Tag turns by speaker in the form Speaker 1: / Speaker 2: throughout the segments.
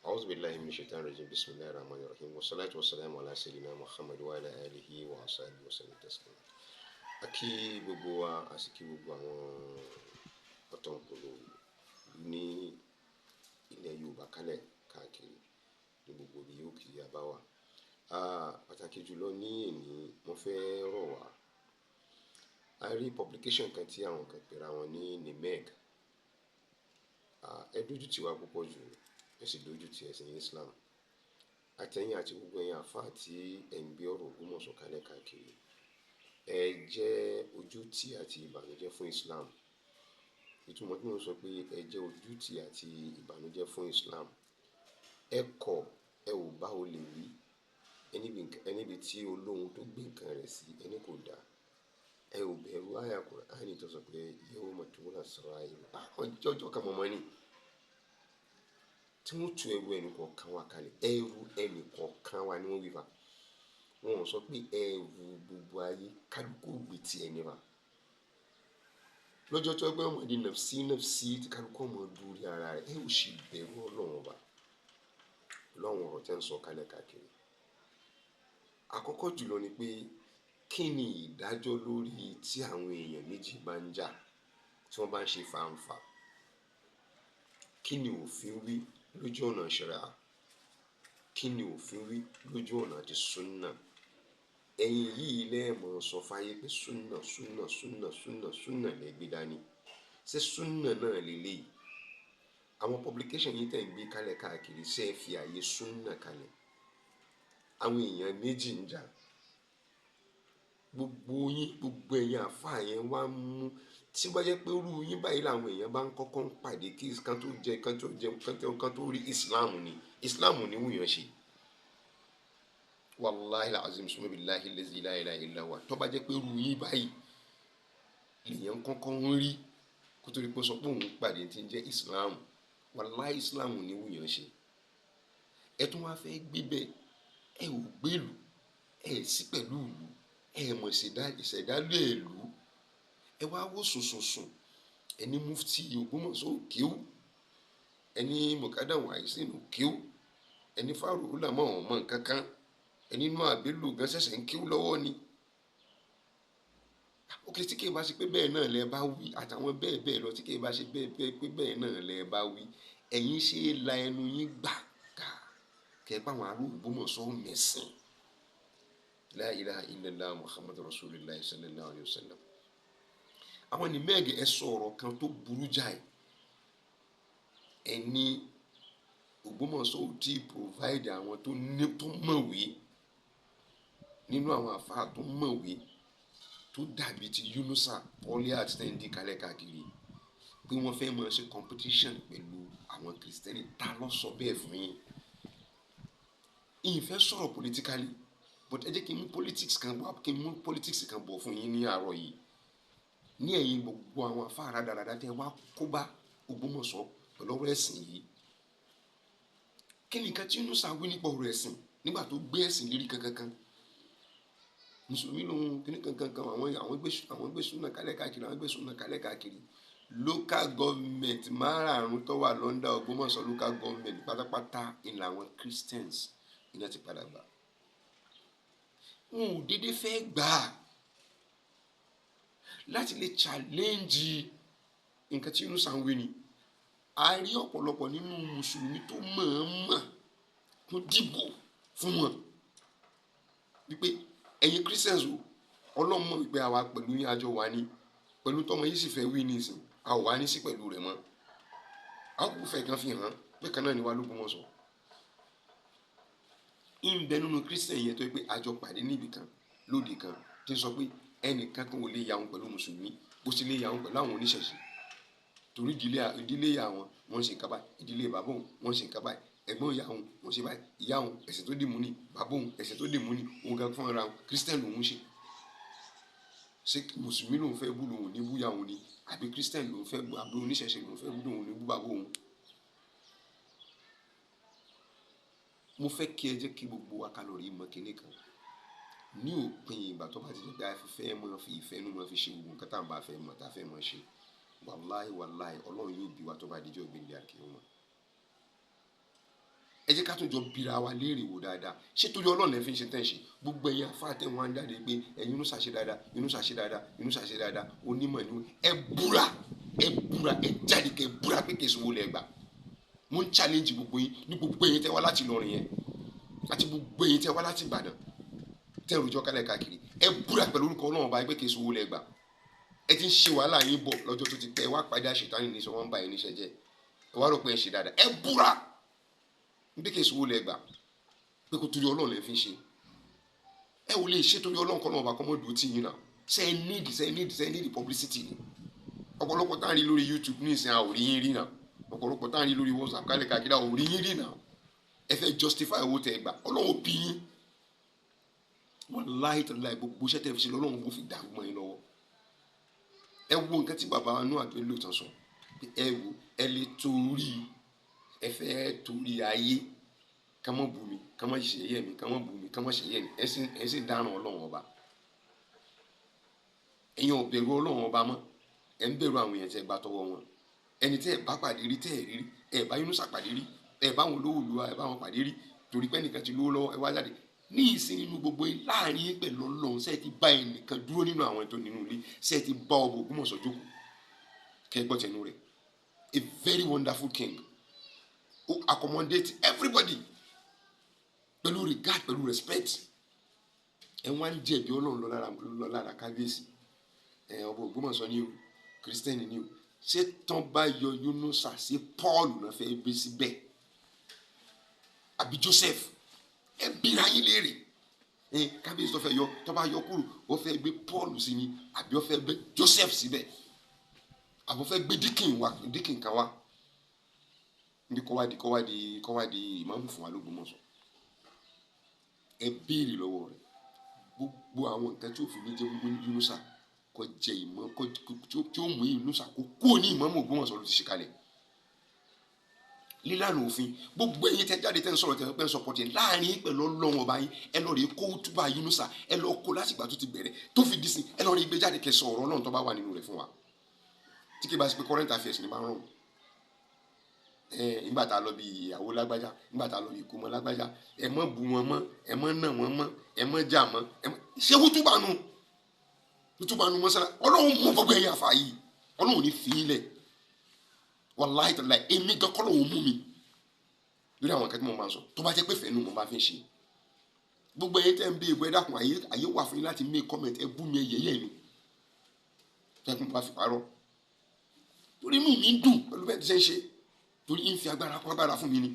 Speaker 1: A'udhu billahi minash shaitani rajim. Bismillahir rahmanir rahim. Wassalatu wassalamu ala sayyidina Muhammad wa ala alihi wa sahbihi wa sallam taslima. A kí gbogbo wa, a sì kí gbogbo àwọn ọ̀tọ̀kùlú ní ilẹ̀ Yorùbá kálẹ̀ káàkiri ní gbogbo ibi yóò kí a bá wà. Pàtàkì jùlọ ní èní, mo fẹ́ rọ̀ wá. A rí publication kan tí àwọn kan pera wọn ní NIMEG. Ẹ dójú tì wá púpọ̀ jù, ẹ sì dójú tì ẹ̀sìn Islam. Àtẹ̀yìn àti gbogbo ẹ̀yin àfáà tí ẹ̀ ń gbé ọ̀rọ̀ Ògbómọ̀ṣọ́ kálẹ̀ káàkiri. Ẹ jẹ́ ojútì àti ìbànújẹ́ fún Islam. Ìtumọ̀ tí mo ń sọ pé ẹ jẹ́ ojútì àti ìbànújẹ́ fún Islam. Ẹ kọ̀, ẹ ò bá olè wí. Ẹníbi tí olóhun tó gbé nǹkan rẹ̀ sí, ẹni kò dá. Ẹ ò bẹ̀rù àyà Kùránì tó sọ pé yawma tubla sarair. Ọjọ́ kan mọ̀mọ́ ni tí wọ́n tú ẹrù ẹnì kọ̀ọ̀kan wa kalẹ̀. Ẹrù ẹnì kọ̀ọ̀kan wa ni wọ́n wí fa. Wọn ò sọ pé ẹrù gbogbo ayé kálukú gbé ti ẹni wa. Lọ́jọ́ tó ẹgbẹ́ wọn di nafsi nafsi tí kálukú ọmọ dúró ara rẹ̀, ẹ ò sì bẹ̀rù Ọlọ́run ọba. Ọlọ́run ọ̀rọ̀ tẹ́ ń sọ kalẹ̀ káàkiri. Àkọ́kọ́ jùlọ ni pé kí ni ìdájọ́ lórí tí àwọn èèyàn méjì bá ń jà, tí wọ́n bá ń ṣe fàǹfà? Kí ni òfin wí lójú ọ̀nà ṣẹ̀ríà? Kí ni òfin wí lójú ọ̀nà àti súnà? Ẹ̀yin yìí lẹ́ẹ̀mọ̀ sọ fáyé pé súnà, súnà, súnà, súnà, súnà lẹ gbé dání. Ṣé súnà náà lélẹ́yìí? Àwọn publication yìí tẹ̀ ń gbé kalẹ̀ káàkiri, ṣé ẹ fi àyè súnà kalẹ̀? Àwọn èèyàn méjì ń jà. Gbogbo yín, gbogbo ẹ̀yin àfáà yẹn wá ń mú. Tí wọ́n jẹ́ pé irú yín báyìí làwọn èèyàn bá ń kọ́kọ́ ń pàdé kí kan tó jẹ, kan tó jẹ, kan tó rí Islam ni. Islam ni wúyàn ṣe. Wallahi al-azim, summa billahi allazi la ilaha illa huwa. Tó bá jẹ́ pé irú yín báyìí lèèyàn kọ́kọ́ ń rí kó tó rí pé ó sọ pé òun pàdé tí ń jẹ́ Islam. Wallahi Islam ni wúyàn ṣe. Ẹ tún wá fẹ́ gbé bẹ́ẹ̀, ẹ ò gbélùú, ẹ sí pẹ̀lú ìlú, ẹ mọ̀ ìṣẹ̀dálẹ̀ ìlú. Ẹ wá wò sùnsùnsùn, ẹni mufti Ògbómọ̀ṣọ́ ò kéwú, ẹni Mukadam Àìsìn ò kéwú, ẹni Fáàrù Ulama ò mọ̀ nǹkan kan, ẹni inú àbélò gan ṣẹ̀ṣẹ̀ ń kéwú lọ́wọ́ ni. Ókè tí kì í bá ṣe pé bẹ́ẹ̀ náà lẹ bá wí àtàwọn bẹ́ẹ̀ bẹ́ẹ̀ lọ, tí kì í bá ṣe bẹ́ẹ̀ bẹ́ẹ̀ pé bẹ́ẹ̀ náà lẹ bá wí, ẹ̀yin ṣe é la ẹnu yín gbà ká kẹ́ bá àwọn ará Ògbómọ̀ṣọ́ mẹ̀sìn. La ilaha illallah Muhammadu Rasulullah sallallahu alayhi wa sallam. Àwọn ní mẹ́ẹ̀gì ẹ sọ ọ̀rọ̀ kan tó burú jáì. Ẹni Ògbómọ̀ṣọ́ ò tí ì provide àwọn tó ní tó mọ̀wé nínú àwọn àfáà tó mọ̀wé tó dàbí ti Yunusa Pauliat tẹ́ ń dín kalẹ̀ káàkiri pé wọ́n fẹ́ máa ṣe competition pẹ̀lú àwọn Kristẹni. Ta ló sọ bẹ́ẹ̀ fún yín? Ìfẹ́ sọ̀rọ̀ politically, but ẹ jẹ́ kí n mú politics kan wá, kí n mú politics kan bọ̀ fún yín ní àárọ̀ yìí. Ní ẹ̀yìn gbogbo àwọn afáà rádaràda tẹ́ wá kó bá Ògbómọ̀ṣọ́ pẹ̀lú ọ̀rọ̀ ẹ̀sìn yìí. Kí ni nǹkan tí Yunusa wí nípa ọ̀rọ̀ ẹ̀sìn nígbà tó gbé ẹ̀sìn lérí kankankan? Mùsùlùmí lòun kíní kankankan, àwọn gbé súnà kálẹ̀ káàkiri, àwọn gbé súnà kálẹ̀ káàkiri. Local government márààrún tó wà London Ògbómọ̀ṣọ́ local government pátápátá ni làwọn Christians iná ti padà gbà. Wọn ò dédé fẹ́ gbà á láti lè challenge nǹkan tí Yunusa ń wí ni. A rí ọ̀pọ̀lọpọ̀ nínú Mùsùlùmí tó mọ̀ọ́mọ̀ tó dìbò fún wọn wípé ẹ̀yin Christians o, Ọlọ́run mọ̀ wípé àwa pẹ̀lú yín àjọ wa ni, pẹ̀lú tọmọ yìí sì fẹ́ wí nísìn, a ò wá ní sí pẹ̀lú rẹ̀ mọ́. A kò fẹ́ kan fi hàn pé kan náà ni wá l'Ógbómọ̀ṣọ́. Ń bẹ nínú Christian yẹn tó yẹ pé àjọ pàdé níbì kan lóde kan tí ń sọ pé ẹnìkan kan ò lè ya òun pẹ̀lú Mùsùlùmí, bó sì lè ya òun pẹ̀lú àwọn oníṣẹ̀ṣe. Torí ìdílé ìyá wọn, wọ́n ń ṣe nǹkan báyìí, ìdílé bàbá òun, wọ́n ń ṣe nǹkan báyìí, ẹ̀gbọ́n ìyá òun, wọ́n ṣe báyìí, ìyá òun, ẹ̀sìn tó dì mú ni, bàbá òun, ẹ̀sìn tó dì mú ni, òun gan fúnra òun, Christian lòun ṣe. Ṣé Mùsùlùmí lòun fẹ́ bú lòun ní bú ìyá òun ni, àbí Christian lòun fẹ́ bú, àbí oníṣẹ̀ṣe lòun fẹ́ bú lòun ní bú bàbá òun? Mo fẹ́ kí ẹ jẹ́ kí gbogbo wa ká lọ rí mọ̀ kíní kan. Ní òpin ìgbà tó bá ti di pé a fi fẹ́ mọ̀ fi ìfẹ́ inú mọ̀ fi ṣe gbogbo nǹkan tá à ń bá fẹ́ mọ̀ tá a fẹ́ mọ̀ ṣe. Wàláì wàláì Ọlọ́run yóò bí wa tó bá dijọ́ ìgbéǹde àkíyàn mọ̀. Ẹ jẹ́ ká tún jọ bira wa léèrè wò dáadáa. Ṣé torí Ọlọ́run ẹ fi ń ṣe tẹ́ ń ṣe? Gbogbo ẹ̀yin afáàtẹ̀ wọn á jáde pé ẹ̀yin Yunusa ṣe dáadáa, Yunusa ṣe dáadáa, Yunusa ṣe dáadáa, onímọ̀ ni ẹ búra, ẹ búra, ẹ jáde kẹ búra pé kèsì wo lẹ gbà. Mo ń challenge gbogbo yín ní gbogbo ẹ̀yin tẹ́ wá láti Ìlọrin yẹn àti gbogbo ẹ̀yin tẹ́ wá láti Ìbàdàn tẹ́ rojọ́ kálẹ̀ káàkiri, ẹ búra pẹ̀lú orúkọ Ọlọ́run ọba pé kèsì wo lẹ gbà. Ẹ ti ń ṣe wàhálà yín bọ̀ lọ́jọ́ tó ti pẹ́, wá pàdé àṣetánì ní sọ wọ́n ń ba yín níṣẹ́ jẹ́, ẹ wá rò pé ẹ ṣe dáadáa. Ẹ búra bí kèsì wo lẹ gbà pé kò torí Ọlọ́run lẹ fi ń ṣe. Ẹ ò lè ṣe torí Ọlọ́run kọ́ náà ọba kọ́ mọ́ dùn tí yín náà. Ṣe ẹ nídìí, ṣe ẹ nídìí, ṣe ẹ nídìí publicity ni? Ọ̀pọ̀lọpọ̀ tá à ń rí lórí YouTube ní ìsìn, a ò rí yín rí náà. Ọ̀pọ̀lọpọ̀ tá à ń rí lórí WhatsApp kálẹ̀ káàkiri, a ò rí yín rí náà. Ẹ fẹ́ justify owó tẹ gbà, Ọlọ́run bí yín. Wàláhì tàláhì, gbogbo iṣẹ́ tẹ fi ṣe lọ́lọ́run kò fi dàrú mọ́ yín lọ́wọ́. Ẹ wo nǹkan tí bàbá Noah Bello tán sọ, ẹ wo, ẹ lè torí ẹ fẹ́ torí ayé ká má bú mi, ká má ṣe yẹ mi, ká má bú mi, ká má ṣe yẹ mi. Ẹ sì dáràn Ọlọ́run ọba. Ẹ̀yin ò bẹ̀rù Ọlọ́run ọba mọ́, ẹ ń bẹ̀rù àwọn èèyàn tẹ́ gbà tọwọ́ wọn, ẹni tẹ́ ẹ bá pàdé rí, tẹ́ ẹ rí rí, ẹ bá Yunusa pàdé rí, ẹ bá wọn olówó lu, ẹ bá wọn pàdé rí, torí pé ẹnìkan ti lówó lọ́wọ́, ẹ wá jáde ní ìsìn nínú gbogbo yín láàrin yín pẹ̀lú Ọlọ́run. Ṣé ẹ ti bá ẹnìkan dúró nínú àwọn tó nínú ilé? Ṣé ẹ ti bá ọba Ògbómọ̀ṣọ́ jókòó kẹ́ ẹ gbọ́ tẹnu rẹ̀? A very wonderful king who accommodate everybody pẹ̀lú regard, pẹ̀lú respect. Ẹ wá ń jẹ̀bi Ọlọ́run lọ lára kábíyèsí ẹ ọba Ògbómọ̀ṣọ́ ní o, Kírísítẹ́nì ní o. Ṣé tán bá yọ Yunusa sí, Paul náà fẹ́ gbé síbẹ̀ àbí Joseph? Ẹ bíra yín léèrè. Ẹ kábíyèsí tó fẹ́ yọ, tó bá yọ kúrò, ó fẹ́ gbé Paul sí ni àbí ó fẹ́ gbé Joseph síbẹ̀, àbó fẹ́ gbé deacon wá, deacon kan wá níbi kọ́ wá di ìmáàmù fún wa l'Ógbómọ̀ṣọ́? Ẹ béèrè lọ́wọ́ rẹ̀ gbogbo àwọn nǹkan tí ó fi ní jẹ́ Yunusa kó jẹ ìmọ̀ tí ó mú Yunusa kó kúrò ní ìmáàmù Ògbómọ̀ṣọ́ ló ti ṣe kalẹ̀ lílànà òfin. Gbogbo ẹ̀yin tẹ́ jáde, tẹ́ ń sọ̀rọ̀, tẹ́ ń support ẹ láàrin pẹ̀lú Ọlọ́run ọba yín, ẹ lọ rí kó túbà Yunusa, ẹ lọ kó láti ìgbà tó ti bẹ̀rẹ̀ tó fi dì sí, ẹ lọ rí gbé jáde kẹ́ sọ ọ̀rọ̀ Ọlọ́run tó bá wà nínú rẹ̀ fún wa, tí kì bá ṣe pé current affairs ni máa ń rùn. Ẹ nígbà tá a lọ bí ìyàwó lágbájá, nígbà tá a lọ bí ìkómọ lágbájá, ẹ mọ́ bu wọn mọ́, ẹ mọ́ nà wọn mọ́, ẹ mọ́ jà mọ́, ẹ mọ́ ṣé wútúbà nu wútúbà nu mọ́sálà. Ọlọ́run mú gbogbo ẹ̀yin àfà yìí, Ọlọ́run ní fi í lẹ̀. Wàláhì tàláhì, èmi gan kọ́ lóun mú mi lórí àwọn nǹkan tí mo máa ń sọ. Tó bá jẹ́ pé fẹ́ẹ́ nu mo máa fi ń ṣe, gbogbo ẹ̀yin tẹ́ ń bí ìbò, ẹ dákun, àyè wà fún yín láti make comment, ẹ bú mi, ẹ yẹ̀yẹ́ mi, tẹ́kun bá fi parọ́, torí inú mi ń dùn pẹ̀lú bẹ́ẹ̀ tí ṣe ń ṣe, torí ń fi agbára kún agbára fún mi ni.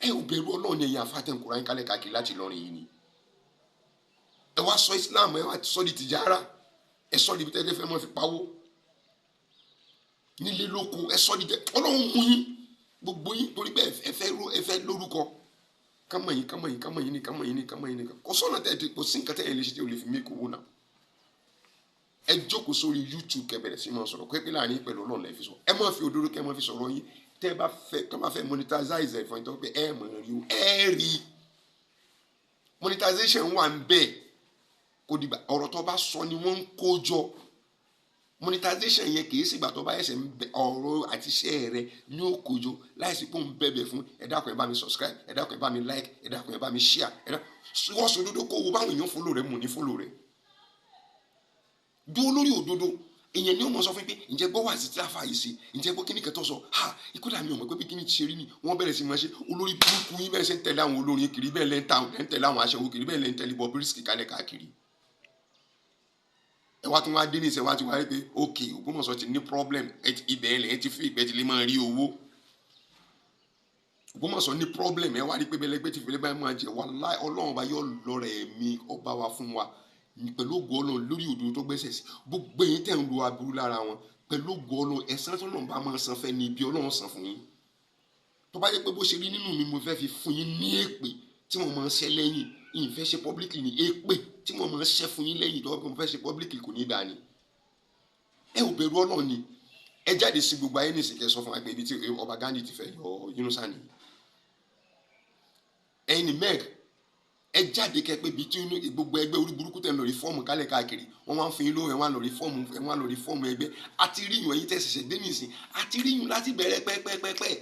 Speaker 1: Ẹ ò bẹ̀rù Ọlọ́run ní ẹ̀yin àfàtẹ̀kùnrin ayín kálẹ̀ káàkiri láti Ìlọrin yìí ni. Ẹ wá sọ Islam, ẹ wá sọ di tìjára, ẹ sọ di tẹ́lẹ̀ fẹ́ mọ́ fi pawó nílé lóko, ẹ sọ di tẹ. Ọlọ́run mú yín gbogbo yín torí pé ẹ fẹ́ lórúkọ, kámọ̀ yín, kámọ̀ yín, kámọ̀ yín ní, kámọ̀ yín ní, kámọ̀ yín ní. Kò sọ́nà tẹ́ ẹ kò sí nǹkan tẹ́ ẹ lè ṣe tí o lè fi mí kó wò náà. Ẹ jókòó sórí YouTube, kẹ́ bẹ̀rẹ̀ sí máa sọ̀rọ̀ pé láàrin pẹ̀lú Ọlọ́run lẹ fi sọ. Ẹ máa fi òdodo kẹ́ máa fi sọ̀rọ̀ yín. Tẹ́ ẹ bá fẹ́ kẹ́ máa fẹ́ monetize ẹ̀ fún ẹ tó pé ẹ mọ̀ rí o, ẹ rí monetization wà ń bẹ́ẹ̀. Kò dìgbà ọ̀rọ̀ tó bá sọ ni wọ́n ń kó jọ monetization yẹn, kì í sígbà tó bá ẹsẹ̀ ń bẹ ọ̀rọ̀ àti iṣẹ́ rẹ ní ó kó jọ láìsí pé òun bẹ̀bẹ̀ fún. Ẹ dákun, ẹ bá mi subscribe, ẹ dákun, ẹ bá mi like, ẹ dákun, ẹ bá mi share. Ẹ dákun, wọ́n sọ òdodo kó wo báwọn èèyàn follow rẹ mú ní follow rẹ. Dúró lórí òdodo. Èèyàn ní ó mọ sọ fún pé ǹjẹ́ gbọ́ wà sí tí a fà yìí sí, ǹjẹ́ gbọ́ kíní kẹtọ́ sọ ha ikú dà mí, ò mọ̀ pé bí kíní ti ṣe rí ni. Wọ́n bẹ̀rẹ̀ sí máa ṣe olórí burúkú yín bẹ́ẹ̀ ṣe ń tẹ̀lé àwọn olórin kiri, bẹ́ẹ̀ lẹ́ ń tẹ̀lé àwọn aṣẹ́wó kiri, bẹ́ẹ̀ lẹ́ ń tẹ̀lé Bobrisky kálẹ̀ káàkiri. Ẹ wá tún wá dé ní ìṣẹ́ wá ti wá rí pé ok, Ògbómọ̀ṣọ́ ti ní problem, ibẹ̀ ẹ̀ lẹ́yìn ti fi ìgbẹ́ ti lè máa rí owó. Ògbómọ̀ṣọ́ ní problem, ẹ wá rí pé bẹ́ẹ̀ lẹ́gbẹ́ ti fi lè báyìí máa jẹ. Wàláhì, Ọlọ́run ọba yóò lọ́rẹ̀ ẹ̀mí ọba wa fún wa pẹ̀lú ògo Ọlọ́run lórí òdodo tó gbẹ́sẹ̀ sí. Gbogbo èyí tẹ̀ ń lo aburú lára wọn, pẹ̀lú ògo Ọlọ́run, ẹ̀san tó lọ́n bá máa san fẹ́ ni ibi Ọlọ́run san fún yín. Tó bá yẹ pé bó ṣe rí nínú mi, mo fẹ́ fi fún yín ní èpè tí mo máa ń ṣẹ́ lẹ́yìn, ìfẹ́ ṣe publicly ní èpè tí mo máa ń ṣẹ́ fún yín lẹ́yìn tó bá mo fẹ́ ṣe publicly kò ní dáa ni. Ẹ ò bẹ̀rù Ọlọ́run ni. Ẹ jáde sí gbogbo ayé nìsín, kẹ́ sọ fún wa pé ibi tí ọba Ghandi ti fẹ́ yọ Yunusa nìyí. Ẹ̀yin ni meg, ẹ jáde kẹ́ pé ibi tí gbogbo ẹgbẹ́ orí burúkú tẹ̀ ń lọ rí form kálẹ̀ káàkiri, wọ́n wá ń fún yín lówó, ẹ̀ wọ́n á lọ rí form, ẹ̀ wọ́n á lọ rí form ẹgbẹ́. Àti ríyùn ẹ̀yin tẹ̀ ṣẹ̀ṣẹ̀ dé nìsín, àti ríyùn láti bẹ̀rẹ̀ pẹ́pẹ́pẹ́pẹ́.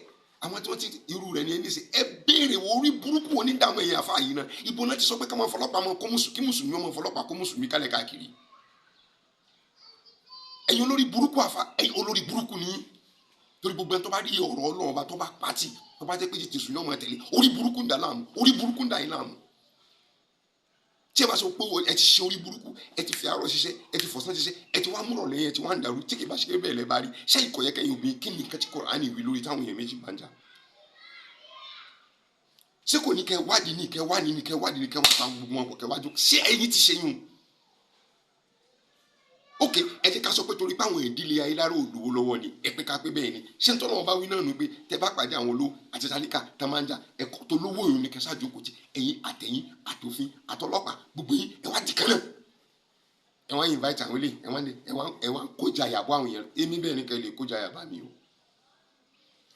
Speaker 1: Àwọn Àwọn tí wọ́n ti irú rẹ̀ ní ẹni sè ẹ béèrè wo orí burúkú onídàámọ̀ ẹ̀yìn àfa yìí náà. Ibo náà ti sọ pé ká máa fọlọ́pàá máa kó mùsùlùmí, kí mùsùlùmí ọmọ fọlọ́pàá kó mùsùlùmí kálẹ̀ káàkiri. Ẹ̀yin olórí burúkú àfa, ẹ̀yin olórí burúkú ni yín. Torí gbogbo ẹni tó bá rí ọ̀rọ̀ Ọlọ́run ọba tó bá pàtì, tó bá jẹ́ pé tètè ní ọmọ tẹ̀lé, orí burúkú ń dà láàmú, orí burúkú ń dà yín láàmú. Tí ẹ bá sọ pé ẹ ti ṣe orí burúkú, ẹ ti fi àárọ̀ ṣiṣẹ́, ẹ ti fọ̀sán ṣiṣẹ́, ẹ ti wá múrọ̀ lẹ́yìn, ẹ ti wá ń dàrú, tí kì bá ṣe bẹ́ẹ̀ lẹ́ bá rí. Ṣé ìkọ̀yẹ́ kẹ́yìn obìnrin, kí ni nǹkan tí Kùránì wí lórí táwọn èèyàn méjì bá ń jà? Ṣé kò ní kẹ́ wádìí ní kẹ́ wádìí ní kẹ́ wádìí ní kẹ́ wá pa gbogbo wọn kẹ́ wájú? Ṣé ẹ̀yin ti ṣe yún? Ok, ẹ ti ká sọ pé torí pé àwọn ìdílé ayélujára ò lówó lọ́wọ́ ni, ẹ pé ká pé bẹ́ẹ̀ ni. Ṣé nítorí wọn bá wí náà nù pé tẹ bá pàdé àwọn olówó àti tálíkà tá máa ń jà, ẹ̀kọ́ tó lówó yòó ni kẹsà jókòó ti ẹ̀yin àtẹ̀yìn àtòfin àtọlọ́pàá gbogbo yín, ẹ wá di kan náà, ẹ wá invite àwọn ilé, ẹ wá ẹ wá kójà yàbọ̀ àwọn èèyàn. Èmi bẹ́ẹ̀ ni kẹ́ lè kójà yàbá mi o.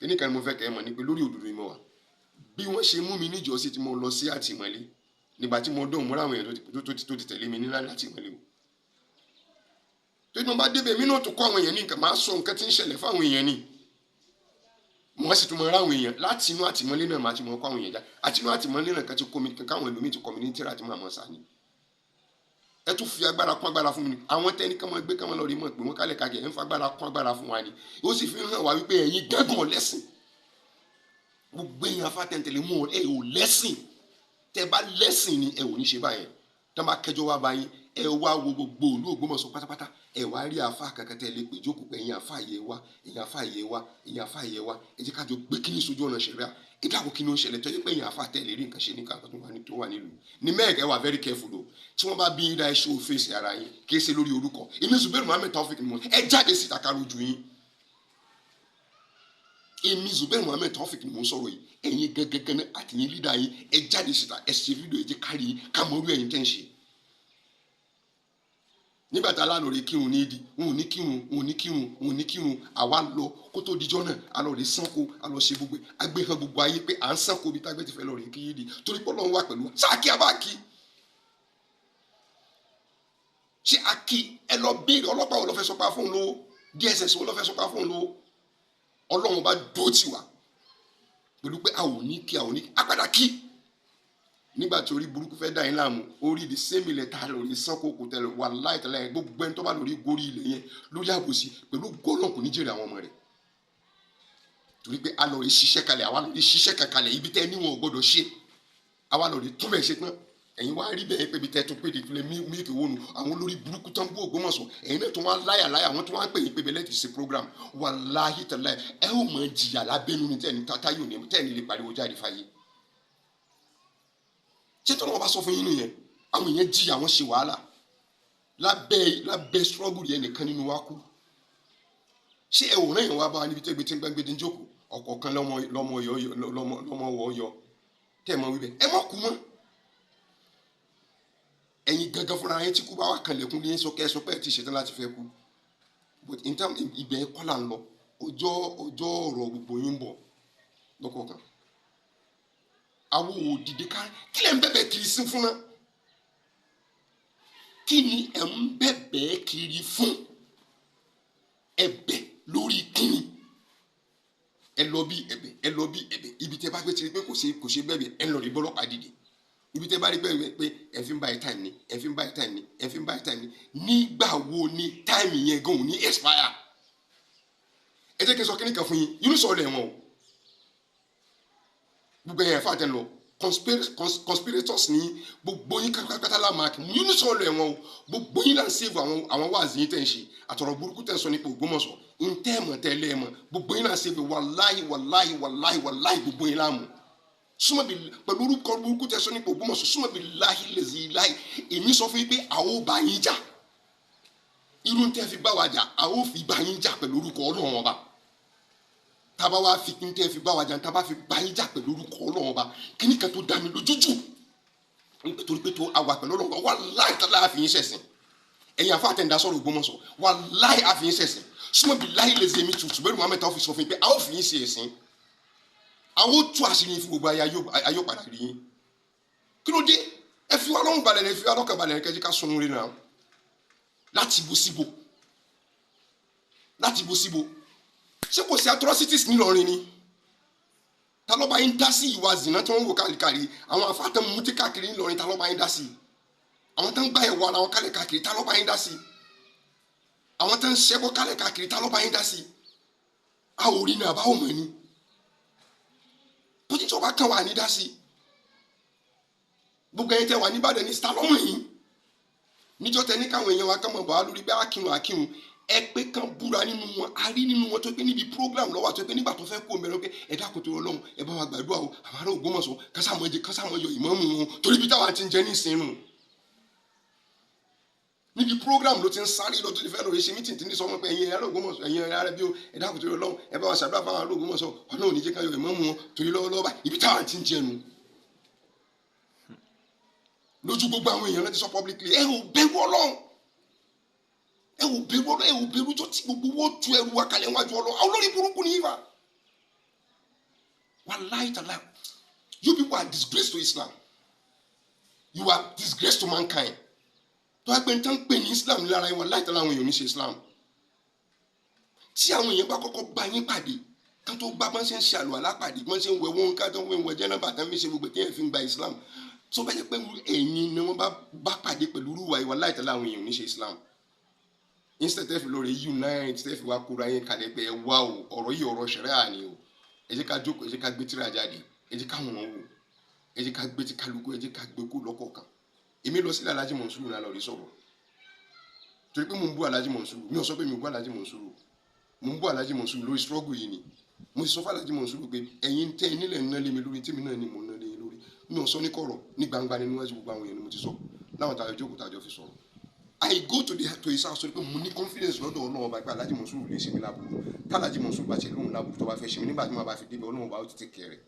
Speaker 1: Kíní kan ni mo fẹ́ kẹ́ ẹ mọ̀ ni pé lórí òdodo ni mo wà. Bí wọ́n ṣe mú mi níjọ́sí tí mo lọ sí àtìmọ́lé, nígbà tí mo dóhùn mọ́ra àwọn èèyàn tó ti tẹ̀lé mi nílá látìmọ́lé o, tó ní mo bá débẹ̀ mí náà tó kọ́ àwọn èèyàn ní nǹkan, máa sọ nǹkan tí ń ṣẹlẹ̀ fáwọn èèyàn ni. Mo sì tún mọ ra àwọn èèyàn láti inú àtìmọ́lé náà, máa ti mọ kọ́ àwọn èèyàn já àti inú àtìmọ́lé náà kan ti kó mi, káwọn ẹlòmíì ti kọ́ mi ní tíra tí màá mọ̀ sá ni. Ẹ tún fi agbára kún agbára fún mi ni. Àwọn tẹ́ni kán máa gbé kán máa lọ rí mọ̀ pé wọ́n kálẹ̀ kájẹ, ẹ̀ ń fa agbára kún agbára fún wa ni. Ó sì fi hàn wá wípé ẹ̀yin gángan lẹ́sìn. Gbogbo èèyàn afátẹ̀ntẹ̀lẹ̀ mú ẹ ò lẹ́sìn. Tẹ́ bá lẹ́sìn ni ẹ ò ní ṣe báyẹn. Tẹ́ bá kẹjọ wá báyìí, ẹ wá wo gbogbo ìlú Ògbómọ̀ṣọ́ pátápátá, ẹ wá rí àfa kankan tẹ́ lè pè jókòó pé ẹ̀yin àfa yẹ wá, ẹ̀yin àfa yẹ wá, ẹ̀yin àfa yẹ wá, ẹ jẹ́ ká jọ gbé kíní sójú ọ̀nà ṣẹ̀ríà. Ẹ dákun, kí ni ó ń ṣẹlẹ̀ tó yẹ pé ẹ̀yin àfa tẹ́ lè rí nǹkan ṣe ní kankan tó wà nílùú ní mẹ́ẹ̀kẹ́ wà? Very careful o. Tí wọ́n bá bí yín dá, ẹ show face ara yín, kì í ṣe lórí orúkọ. Èmi Zubairu Muhammed Taofik ni mo ẹ jáde síta ká lójú yín. Èmi Zubairu Muhammed Taofik ni mo ń sọ̀rọ̀ yìí. Ẹ̀yin gẹ́gẹ́gẹ́ àti yín leader yín, ẹ jáde síta, ẹ ṣe fídíò, ẹ jẹ́ kárí yín, ká mọ orú ẹ̀yin tẹ́ ń ṣe. Nígbà tá a lánàá rè kírun ní ìdí, wọn ò ní kírun, wọn ò ní kírun, wọn ò ní kírun. Àwa lọ kó tó dijọ́ náà, a lọ rè sanko, a lọ ṣe gbogbo agbéhàn gbogbo ayé pé à ń sanko bí tágbé ti fẹ́ lọ rè kí yídi, torí pé Ọlọ́run wà pẹ̀lú wa. Sáà kí a bá kí ṣé a kí? Ẹ lọ béèrè, ọlọ́pàá wo ló fẹ́ sọpá fún un lówó? DSS wo ló fẹ́ sọpá fún un lówó? Ọlọ́run bá dó tì wá pẹ̀lú pé a ò ní kí, a ò ní kí, a padà kí. Nígbà tí orí burúkú fẹ́ dá yín láàmú, orí the same ilẹ̀ tá a lórí sanko kò tẹ̀lé wà láì tẹ̀lé yẹn. Gbogbo ẹni tó bá lórí gorí ilẹ̀ yẹn lórí àbòsí pẹ̀lú gọ́lọ̀ kò ní jèrè àwọn ọmọ rẹ̀, torí pé a lọ rí ṣiṣẹ́ kalẹ̀, àwa lọ rí ṣiṣẹ́ kalẹ̀ ibi tẹ́ níwọ̀n gbọ́dọ̀ ṣe, àwa lọ rí túbẹ̀ ṣe tán. Ẹ̀yin wá rí bẹ́ẹ̀ pé ibi tẹ́ tún pé ìdílé mílíkì wónú àwọn olórí burúkú tán bú Ògbómọ̀ṣọ́, ẹ̀yin náà tún wá láyà láyà, wọ́n tún wá ń pè yín pé bẹ́ẹ̀ lẹ́tì ṣe program. Wàláhì tàláhì, ẹ ó mọ̀ jìyà lábẹ́nu ni tẹ́ni táyò ní tẹ́ni lè pariwo jáde fáyé. Ṣé tọ́lọ́wọ́ bá sọ fún yín nìyẹn? Àwọn èèyàn jìyà, wọ́n ṣe wàhálà lábẹ́ struggle yẹn nìkan nínú wa kú. Ṣé ẹ ò rán yẹn wá bá wa níbi tẹ́gbẹ́ tí ń gbẹ́gbẹ́ dín jókòó ọ̀kọ̀ọ̀kan lọ́mọ lọ́mọ yọ lọ́mọ lọ́mọ wọ̀ yọ tẹ́ ẹ mọ wíbẹ̀, ẹ mọ̀ kú mọ́. Ẹ̀yin gangan fúnra yín tí kú bá wà kànlẹ̀kùn ní sọ kẹ́ ẹ sọ pé ẹ ti ṣetán láti fẹ́ kú. But in term ibẹ̀ kọ́ là ń lọ. Ọjọ́ ọ̀rọ̀ gbogbo yín ń bọ̀ lọ́kọ̀ọ̀kan. Àwọn òdìdí ká kí lẹ̀ ń bẹ̀bẹ̀ kiri sí fún náà? Kí ni ẹ̀ ń bẹ̀bẹ̀ kiri fún? Ẹ̀bẹ̀ lórí kíni? Ẹ lọ bí ẹ̀bẹ̀, ẹ lọ bí ẹ̀bẹ̀. Ibi tẹ́ bá gbé ti rí pé kò ṣe bẹ̀bẹ̀, ẹ lọ rí bọ́lọ́pàá dìde. Ibi tẹ́ bá rí pé ẹ fi ń buy time ni, ẹ fi ń buy time ni, ẹ fi ń buy time ni. Nígbà wo ni time yẹn gan ò ní expire? Ẹ jẹ́ kí n sọ kíní kan fún yín. Yunus ọ̀lẹ̀ wọn o, gbogbo ẹ̀yàn fàtẹ́ lọ conspirators ní gbogbo yín pátápátá la máa kí. Yunus ọ̀lẹ̀ wọn o, gbogbo yín là ń save. Àwọn wáàzì yín tẹ̀ ń ṣe àtọ̀rọ̀ burúkú tẹ̀ ń sọ nípa Ògbómọ̀ṣọ́ ń tẹ́ mọ̀ tẹ́ lẹ́ mọ̀, gbogbo yín là ń save. Wàláhì wàláhì wàláhì wàláhì, gbogbo yín láàmú súnmọ́ bí pẹ̀lú orúkọ burúkú tẹ̀ sọ nípa Ògbómọ̀ṣọ́. Súnmọ́ bí láhì lèzi láhì, èmi sọ fún yín pé àwọn ò bá yín jà. Irú tẹ́ fi bá wa jà, àwọn ò fi bá yín jà pẹ̀lú orúkọ Ọlọ́run Ọba. Tába wá fi kí n tẹ́ fi bá wa jà, tába fi bá yín jà pẹ̀lú orúkọ Ọlọ́run Ọba, kíní kan tó dá mi lójú jù, nítorí pé tó àwà pẹ̀lú Ọlọ́run Ọba, wàláhì tálá àfi yín ṣẹ̀sìn. Ẹ̀yin àfa àtẹ̀ǹdà sọ̀rọ̀ Ògbómọ̀ṣọ́, wàláhì àfi yín ṣẹ̀sìn. Súnmọ́ bí láhì lè zèmi tutù bẹ́ẹ̀ Muhammed Taofik sọ fún yín pé a ó fi yín ṣe ẹ̀sìn, àwọn ó tú àṣírí yín fún gbogbo ayé, ayé ó padà rí yín. Kí ló dé? Ẹ fi wá lọ́rùn balẹ̀, ẹ fi wá lọ́kàn balẹ̀, kẹ́jí ká sunu rí náà. Láti ibo síbo? Láti ibo síbo? Ṣé kò sí atrocities nílọrin ni? Ta ló bá yín dá sí ìwà zìnà tí wọ́n ń wò káàkiri? Àwọn afáàtàn mutí káàkiri ńlọrin, ta ló bá yín dá sí? Àwọn tó ń gbá ẹ̀wọ̀ ara wọn kálẹ̀ káàkiri, ta ló bá yín dá sí? Àwọn tó ń ṣẹ́bọ́ kálẹ̀ káàkiri, ta ló bá yín dá sí? A ò rí ní àbá ò mọ̀ ni. Bó ti tó bá kàn wà ní dá sí. Gbogbo ẹ̀yin tẹ́ wà níbàdàn ní sálọ́mù yìí, níjọ́ tẹ ní káwọn èèyàn wa kàn mọ̀ bọ̀ wá lórí pé akírun akírun, ẹ pé kàn búra nínú wọn. A rí nínú wọn tó pé níbi program lọ́wọ́ àti pé nígbà tó fẹ́ kó mẹ́rin pé ẹ dákun tó Ọlọ́run, ẹ bá wa gbàdúrà o, àwọn ará Ògbómọ̀ṣọ́ kásámọ́jẹ kásámọ́yọ ìmáàmù wọn, torí bí táwa ti ń jẹ ní ìsinú. Níbi program ló ti ń sáré lọ tó ti fẹ́ lórí ṣe meeting tí ní sọ wọn pé ẹ̀yin ará Ògbómọ̀ṣọ́, ẹ̀yin ará bí o, ẹ dákun tó Ọlọ́run, ẹ bá wa ṣàdúrà fáwọn ará Ògbómọ̀ṣọ́, Ọlọ́run ní jẹ́ ká yọ ìmáàmù wọn, torí lọ́wọ́lọ́wọ́ báyìí ibi táwa ti ń jẹnu. Lójú gbogbo àwọn èèyàn láti sọ publicly, ẹ ò bẹ̀rù Ọlọ́run, ẹ ò bẹ̀rù Ọlọ́run, ẹ ò bẹ̀rù tó ti gbogbo owó tu ẹrù wa kalẹ̀ wájú Ọlọ́run. Àwọn olórí burúkú ni yín fa. Wallahi ta'ala, you people are disgrace to Islam, you are disgrace to mankind. Tó wá pé n tán pè ní Islam lára yín, wallahi ta'ala, àwọn èèyàn ní ṣe Islam. Tí àwọn èèyàn bá kọ́kọ́ bá yín pàdé, kán tó gbá bọ́n ṣe ń ṣe àlùwàlá pàdé, bọ́n ṣe ń wẹ̀ wọ́n, ká tó ń wẹ̀ jẹ́nàbà tán fi ṣe gbogbo téèyàn fi ń gba Islam, tó bá jẹ́ pé ẹ̀yin ni wọ́n bá pàdé pẹ̀lú rúwa ìwà láìtẹ́lẹ̀, àwọn èèyàn ní ṣe Islam. Instead tẹ́ fi lórí unite, tẹ́ fi wá kóra yín kalẹ̀ pé ẹ wá o, ọ̀rọ̀ yìí ọ̀rọ̀ ṣẹ̀ríà ni o, ẹ jẹ́ ká jókòó, ẹ jẹ́ ká gbé tírà jáde, ẹ jẹ́ ká wọ̀n wò, ẹ jẹ́ ká gbé tí kálukú, ẹ jẹ́ ká gbé kó lọ́kọ̀ọ̀kan. Èmi lọ sílẹ̀ Alhaji Monsuru náà lọ rí sọ̀rọ̀, torí pé mo ń bú Alhaji Monsuru. Mi ò sọ pé mi ò bú Alhaji Monsuru, mo ń bú Alhaji Monsuru lórí struggle yìí ni. Mo sì sọ fún Alhaji Monsuru pé ẹ̀yin tẹ́ ẹ nílẹ̀ ń ná lé mi lórí, tèmi náà ni mò ń ná lé yín lórí. Mi ò sọ ní kọ̀rọ̀, ní gbangba ní níwájú gbogbo àwọn èèyàn ni mo ti sọ, láwọn tàjọ jókòó tàjọ fi sọ̀rọ̀. I go to his house torí pé mo ní confidence lọ́dọ̀ Ọlọ́run ọba pé Alhaji Monsuru lè ṣe mí láburú. Tálàjì Monsuru bá ṣe lóhùn láburú tó bá fẹ́ ṣe mí, nígbà tí mo bá fi débi, Ọlọ́run ọba ó ti take care rẹ̀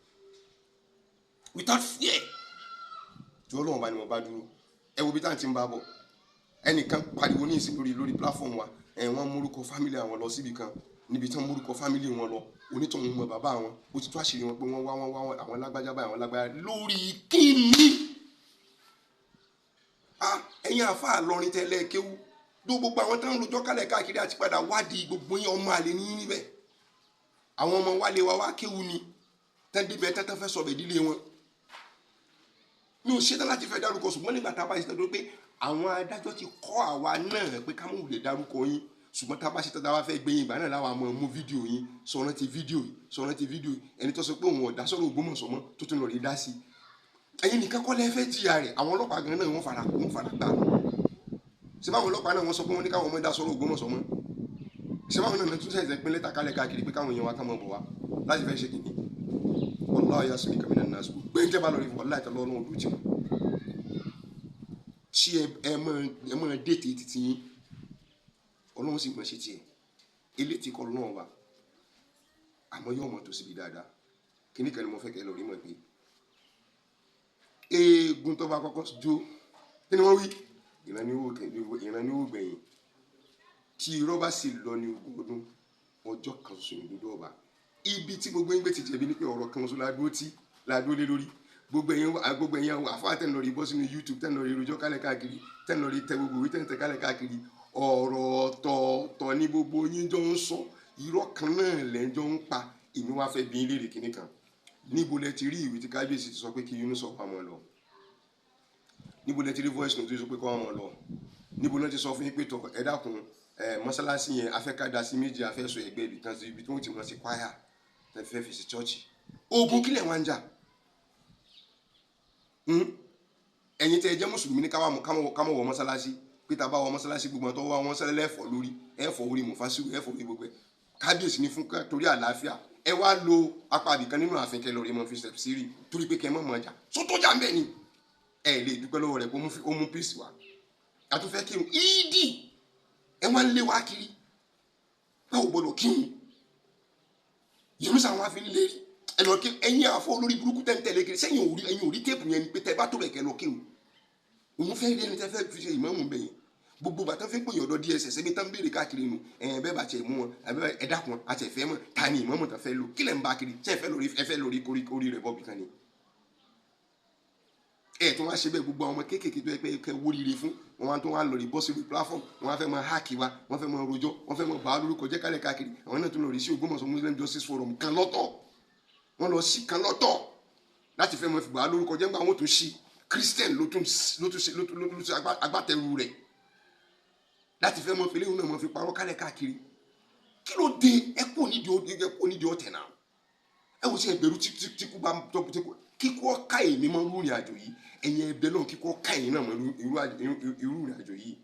Speaker 1: without fear, tí Ọlọ́run ọba ni mo bá dúró. Ẹ wo bí táwọn ti ń bá bọ̀. Ẹnìkan pariwo ní ìsìn lórí platform wa, ẹ wọ́n múrúkọ family àwọn lọ síbi kan, níbi tí wọ́n múrúkọ family wọn lọ, onítọ̀hún mọ bàbá wọn, ó ti tó àṣírí wọn pé wọ́n wá àwọn lágbájá báyìí, àwọn lágbájá lórí kíni. Ah, ẹ̀yin àfa lọrin tẹ́lẹ̀ kéwú dó, gbogbo àwọn tó ń rojọ́ kálẹ̀ káàkiri àti padà wádìí gbogbo yín, ọmọ àlè ní yín níbẹ̀. Àwọn ọmọ wálé wa wá kéwú ni tẹ́ndíbẹ̀ tẹ́tẹ́ fẹ́ sọ̀bẹ̀ dílé wọn. Mi ò ṣetán láti fẹ́ dárúkọ, ṣùgbọ́n nígbà tá a bá ṣe tán, tó pé àwọn adájọ́ ti kọ́ àwa náà pé ká mú lè dárúkọ yín, ṣùgbọ́n tá a bá ṣe tán, tá a bá fẹ́ gbé yín, ìgbà náà láwa máa mú fídíò yín. Sọ̀rọ̀ ti fídíò yìí, sọ̀rọ̀ ti fídíò yìí, ẹni tó sọ pé òun ọ̀dá sọ̀rọ̀ Ògbómọ̀ṣọ́ mọ́, tó tún lọ rí dá sí i. Ẹ̀yin nìkan kọ́ lẹ́ fẹ́ jìyà rẹ̀, àwọn ọlọ́pàá gan náà wọ́n fara gbà. Ṣé báwọn ọlọ́pàá náà wọ́n sọ pé wọ́n ní káwọn ọmọ dá sọ̀rọ̀ Ògbómọ̀ṣọ́ mọ́? Ṣé báwọn náà tún ṣẹ̀ṣẹ̀ pín lẹ́tà kálẹ̀ káàkiri pé káwọn èèyàn wa ká mọ̀ bọ̀ wá láti fẹ́ ṣe kìíní? Wallahu yasmuka minan nas. Gbé ń tẹ́ bá lọ rí, wallahi tẹ́ lọ́rùn ojú tì wọ́n. Tí ẹ mọ̀ déètì títí yín, Ọlọ́run sì mọ̀ ṣe tiẹ̀ elétí kọ́ lọ́wọ́ wa, àmọ́ yóò mọ̀ tó síbi dáadáa. Kíní kan ni mo fẹ́ kẹ́ lọ rí mọ̀ pé eegun tó bá kọ́kọ́ jó, kí ni wọ́n wí? Ìran ni ó gbẹ̀yìn. Tí irọ́ bá sì lọ ní ogún ọdún, ọjọ́ kan ṣoṣo ní dúdú ọba. Ibi tí gbogbo yín gbé ti jẹ̀bi ni pé ọ̀rọ̀ kan ṣoṣo ládúró tí ládúró lé lórí. Gbogbo ẹ̀yin àfáà tẹ̀ ń lọ rí bọ́ sínú YouTube, tẹ̀ ń lọ rí rojọ́ kálẹ̀ káàkiri, tẹ̀ ń lọ rí tẹ gbogbo ìwé tẹ̀ ń tẹ kálẹ̀ káàkiri, ọ̀rọ̀ ọ̀tọ̀ọ̀tọ̀ ní gbogbo yín jọ ń sọ, irọ́ kan náà lẹ́jọ́ ń pa. Èmi wá fẹ́ bí yín léèrè kinní kan: níbo lẹ ti rí ìwé tí kábíyèsí ti sọ pé kí Yunus ọ̀pá mọ́ lọ? Níbo lẹ ti rí voice note tó sọ pé kọ́ wọn lọ? Níbo lẹ ti sọ fún yín pé tọ, ẹ dákun, ẹ mọ́sálásí yẹn afẹ́kádà sí méjì, afẹ́sọ ẹgbẹ́ ibì kan sí ibi tí wọ́n ti mọ̀ sí kwaya tẹ fẹ́ fi sí chọ́ọ̀chì? Ogun kílẹ̀ wá ń jà? Ẹ̀yin tẹ́ ẹ jẹ́ mùsùlùmí ní káwọn wọ mọ́sálásí, pé tá a bá wọ mọ́sálásí, gbogbo àwọn tó wá wọn sẹ́lẹ̀ ẹ̀fọ́ lórí ẹ̀fọ́ orí mùfásíwò ẹ̀fọ́ orí gbogbo ẹ̀. Kábíyèsí ní fún torí àlàáfíà, ẹ wá lo apá àbìkan nínú ààfin kẹ lórí mọ́ fi step sírì torí pé kẹ mọ́ mọ́ ọjà sótó jà ń bẹ̀ ni. Ẹ lè dúpẹ́ lọ́wọ́ rẹ̀ pé ó mú peace wá. Àtúnfẹ́ kírun ìdí, ẹ wá ń lé wá kiri báwo gbọdọ̀ kírun Yerusalem wá fi ń lérí ẹ lọ kí. Ẹ̀yin àfọ olórí burúkú tẹ́ ń tẹ̀lé kiri sẹ́yìn òrí, ẹ̀yin òrí tape yẹn ni pé tẹ́ bá tó bẹ̀ kẹ́ lọ kírun. Òun fẹ́ rí ẹni tẹ́ fẹ́ fi ṣe ìmáàmù bẹ̀ yẹn. Gbogbo bàtà fẹ́ pèyàn ọ̀dọ̀ DSS ẹbí tán béèrè káàkiri nù ẹ̀ bẹ́ẹ̀ bá tiẹ̀ mú wọn ẹ dákun, àti ẹ̀fẹ́ mọ̀ ta ni ìmáàmù tán fẹ́ lò. Kí lẹ̀ ń bá kiri? Ṣé ẹ fẹ́ lórí, ẹ fẹ́ lórí orí rẹ̀ bọ́ọ̀bì kan ni? Ẹ tún wá ṣe bẹ́ẹ̀, gbogbo àwọn ọmọ kéékèèké tó yẹ pé kẹ́ wóríire fún wọn wá tó wá lórí bọ́ sórí platform, wọn wá fẹ́ máa hack wa, wọ́n fẹ́ máa rojọ́, wọ́n fẹ́ máa bá lórúkọ jẹ́ kálẹ̀ káàkiri. Àwọn náà tún lórí sí Ògbómọ̀ṣọ́ Muslim Justice Forum kan lọ́tọ̀. Wọ́n lọ sí kan lọ́tọ̀ láti fẹ́ mọ fìgbà lórúkọ jẹ́. Nígbà wọn tún sí Christian ló tún ló tún agbátẹrù rẹ̀ láti fẹ́ mọ fẹlẹ́ náà mọ fi parọ́ kálẹ̀ káàkiri. Kí ló dé? Ẹ kú onídìí ọ̀tẹ̀ náà. Ẹ wò sí ẹgbẹ̀rún tí kú bá tí kú kíkú ọ̀ka èmi mọ irú ìrìn àjò yìí. Ẹ̀yin ẹbẹ náà, kíkú ọ̀ka ẹ̀yin náà mọ irú ìrìn àjò yìí.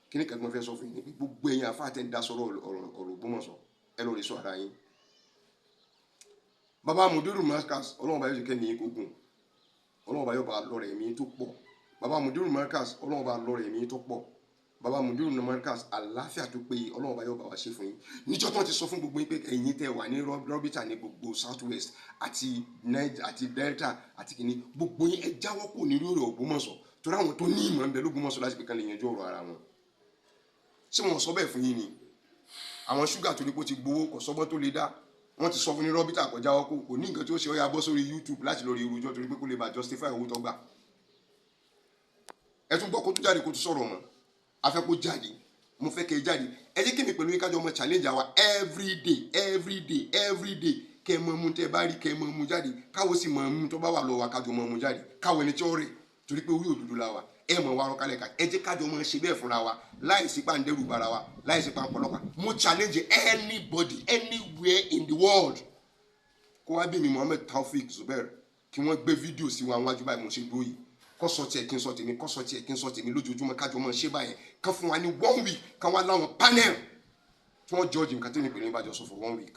Speaker 1: Kí ni kan tí mo fẹ́ sọ fún yín ni pé gbogbo ẹ̀yin àfáà tẹ́ ń dá sọ̀rọ̀ ọ̀rọ̀ ọ̀rọ̀ Ògbómọ̀ṣọ́, ẹ lọ rí sọ ara yín. Bàbá Mudiru Markaz, Ọlọ́run bá yóò ṣe kẹ́ ní ogun, Ọlọ́run bá yóò bá lọ́rẹ̀ ẹ̀mí tó pọ̀. Bàbá Mudiru Markaz, Ọlọ́run bá lọ́rẹ̀ ẹ̀mí tó pọ̀. Bàbá Mudiru Markaz, àlàáfíà tó péye, Ọlọ́run bá yóò bá wa ṣe fún yín. Níjọ́ tó ti sọ fún gbogbo yín pé ẹ̀yin tẹ́ wà ní rọ́bìtà ní gbogbo South West àti Niger àti Delta àti kìíní, gbogbo yín, ẹ jáwọ́ kò ní lórí Ògbómọ̀ṣọ́, torí àwọn tó ní ìmọ̀ ń bẹ l'Ógbómọ̀ṣọ́ láti pé kán lè yanjú ọ̀rọ̀ ara wọn. Ṣé wọn sọ bẹ́ẹ̀ fún yín ni? Àwọn ṣúgà tó ní kó ti gbowó, kò sọ́gbọ́n tó lè dá. Wọ́n ti sọ fún ní rọ́bìtà kò jáwọ́ kó kò ní nǹkan tí ó ṣe. Ó yá, bọ́ sórí YouTube láti lórí irújọ́ torí pé kó lè bá justify owó tó gbà. Ẹ tún gbọ́, kó tún jáde, kó tún sọ̀rọ̀ mọ́. A fẹ́ kó jáde, mo fẹ́ kẹ́ ẹ jáde. Ẹ jẹ́ kí mi pẹ̀lú yín kájọ mọ challenge àwa every day, every day, every day. Kẹ́ ẹ mọ mú tẹ́ ẹ bá rí, kẹ́ ẹ mọ mú jáde, káwọ́ sì mọ mú tó bá wà lọ́wọ́ wa, kájọ mọ mú jáde, káwọ́ ẹni tí ó rè, torí pé orí òdodo la wà. Ẹ mọ̀ wá rọ́kálẹ̀ ká ẹ jẹ́ kájọ mọ ṣe bẹ́ẹ̀ fúnra wa, láì sí pàǹdẹ́rù bara wa, láì sí pàǹpọ̀lọpàá. Mo challenge anybody anywhere in the world kó wá bí mi, Muhammed Taofeek Zubair, kí wọ́n gbé fídíò sí wa wájú báyìí mo ṣe dúró yìí, kó sọ tiẹ̀ kí n sọ tèmi, kó sọ tiẹ̀ kí n sọ tèmi, lójoojúmọ́ kájọ mọ́ ṣe báyẹn. Kán fún wa ní one week, kán wá láwọn panel tí wọ́n judge nǹkan tí mi pè ní ìbàjọ́ sọ for one week.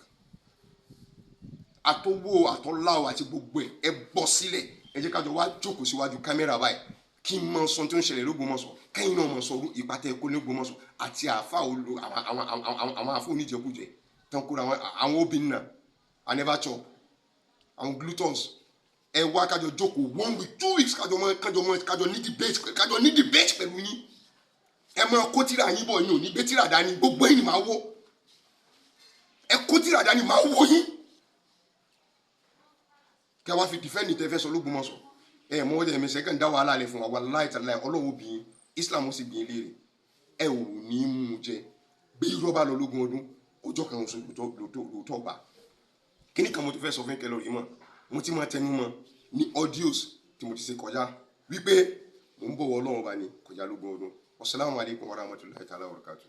Speaker 1: Àtọwọ́ àtọ́láwọ̀ àti gbogbo ẹ̀, ẹ bọ́ sílẹ̀. Ẹ jẹ́ kájọ wá jókòó síwájú kámẹ́rà báyìí, kí n mọ sọ tó ń ṣẹlẹ̀ l'Ógbómọ̀ṣọ́, kẹ́yìn náà mọ sọ ipa tẹ́ ẹ kó l'Ógbómọ̀ṣọ́ àti àáfà olú àwọn àfọ oníjẹkújẹ tán kóra àwọn obìnrin náà, I never chop, àwọn glutons. Ẹ wá kájọ jókòó one week, 2 weeks, kájọ mọ kájọ ní debate pẹ̀lú yín. Ẹ máa kó tíra yín bọ̀, yín ò ní gbé tíra dání, gbogbo yín ni màá wó. Ẹ kó tíra dání, màá wó yín. Kẹ wá fi defend tẹ fẹ́ sọ l'Ógbómọ̀ṣọ́. Ẹ mọ ọdẹ ẹmí sẹkẹ ń dá wàhálà lẹ fún wa. Wallahi tallahi, Ọlọ́wọ́ bí yín, Islam ó sì bí yín léèrè. Ẹ ò ní mú jẹ bí irọ́ bá lọ lógún ọdún, ọjọ́ kan oṣù lóòótọ́ gbà. Kíní kan mo ti fẹ́ sọ fún kẹlẹ́ òrí mọ́, mo ti máa tẹnu mọ́ ní audios tí mo ti ṣe kọjá wípé mò ń bọ̀wọ̀ Ọlọ́run bá ní kọjá lógún ọdún. Wasalaamu alaykum wa rahmatulahi ta'ala wa barakatuh.